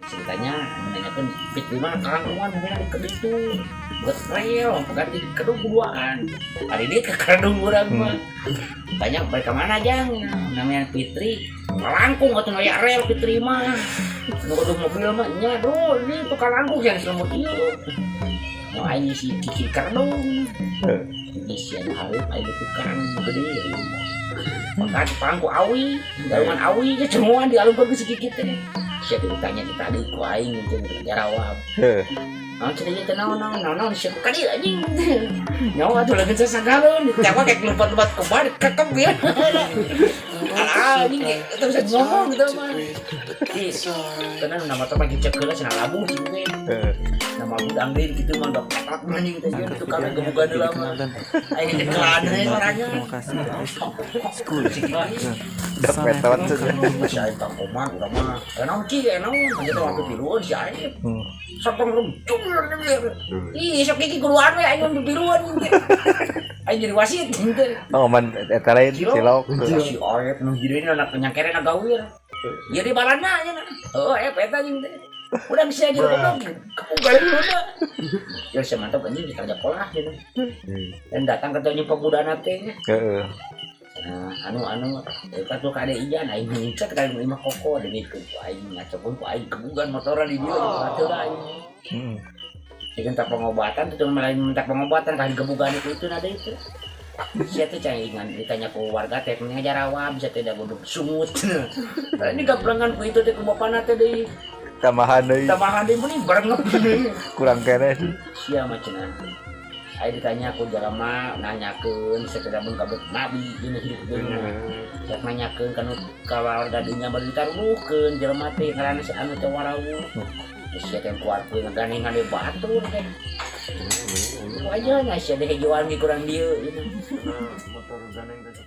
Ceritanya nanyakeun Fitri mah kalangkungan mobilna di itu buat rel ganti kedung duaan hari ini ke kedung urang mah. Tanya mereka mana jang, namanya Fitri kalangkung atau aya rel. Fitri mah nu kudu mobil mah nya bro, ini tuh kalangkung yang selemut ieu. Nu aing si Kiki kerdung isi anu hareup aing tukang gede. Maka pangku awi, galungan awi ge semua dialungkeun ku si Kiki teh. Sia teh ditanya di tadi ku aing teh jarawab. Naon cenah ieu teh, naon naon naon naon sia ka dieu anjing. Nyawa atuh leukeun sasagaleun, ditewak kayak lompat-lompat ke bar kekep ya. Alah anjing itu bisa ngomong gitu mah. Ih, tenan nama teh pagi cek heula cenah labuh cing teh. Nama gudang deui kitu mah dok petot anjing teh ieu tukang gebugan heula mah. Aing nyekelan we orangnya. Terima kasih School. Dak petot saja. Si Aib Kang Komar urang mah. Naon Ki, naon? Anjir waktu piluan si Aib. Sok tong jumir jumir. Ih, sok Kiki kuduan we aing mah piluan. Aing jadi wasit gitu. Oh, man eta lain cilok. Si Aib nu hideuna anak penyangkerena gawir. Ya di balana nya. Oh, Aib eta jeung teh. Udah bisa aja goblok. Kepugal dulu. Ya saya mantap anjing di kerja polah gitu. Dan datang ke tanya pemudana teh. Nah, anu anu eta tuh kade ijan aing ngincat ka imah koko demi ku aing ngacopun ku aing kebugan motoran di dieu jeung batur aing. Jadi minta pengobatan tuh malah minta pengobatan kan gebugan itu nada itu. Sia teh caingan ditanya ku warga teh ngajarawab bisa tidak godog sungut. Nah, ini gablengan ku itu teh ku bapana teh deui. Tambahan deui. Tambahan deui meni barengep. Kurang keneh. Sia mah cenah. Ayo ditanya ku jalma nanyakeun sekedar mun kabet nabi ini hidup dunya. Siap nanyakeun kanu ka warga dinya bari ditaruhkeun jelema teh ngaranna si anu teh warawuh. Sia teh kuatkeun ngaganingan deui batur teh. Aja nya sia deh jual kurang dieu ini. Motor ganeng teh.